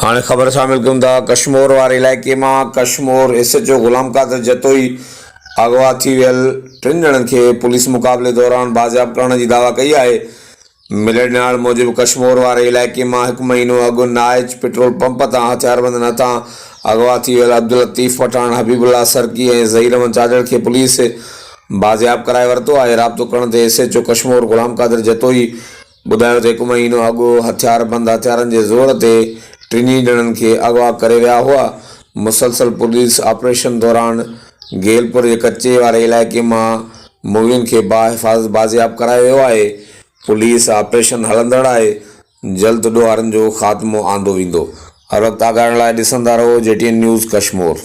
هاڻي خبر شامل ڪيون ٿا ڪشمور واري علائقي مان Kashmore S H O Ghulam Qadir Jatoi اغوا ٿي ويل ٽن ڄڻن کي پوليس مقابلي دوران بازياب ڪرڻ جي دعويٰ ڪئي آهي. مليل ڄاڻ موجب ڪشمور واري علائقي مان هڪ مهينو اڳ نائچ پيٽرول پمپ تان هٿياربندن هٿان اغوا ٿي ويل عبداللطيف پٺاڻ، حبيب الله سرڪي ۽ ظهير احمد چاچڙ کي پوليس بازياب ڪرائي ورتو آهي. رابطو ڪرڻ تي S H O Kashmore Ghulam Qadir Jatoi ٻڌايو ته هڪ مهينو اڳ هٿياربند هٿيارن جي زور تي ٽنهي ڄڻن کي اغوا ڪري ويا هئا، مسلسل پوليس آپريشن دوران گيلپور جي ڪچي واري علائقي مان مغوين کي باحفاظت بازياب ڪرايو ويو آهي، پوليس آپريشن هلندڙ آهي، جلد ڏوهارين جو خاتمو آندو ويندو. هر وقت آگاهه رهڻ لاء ڏسندا رهو G T N news Kashmore.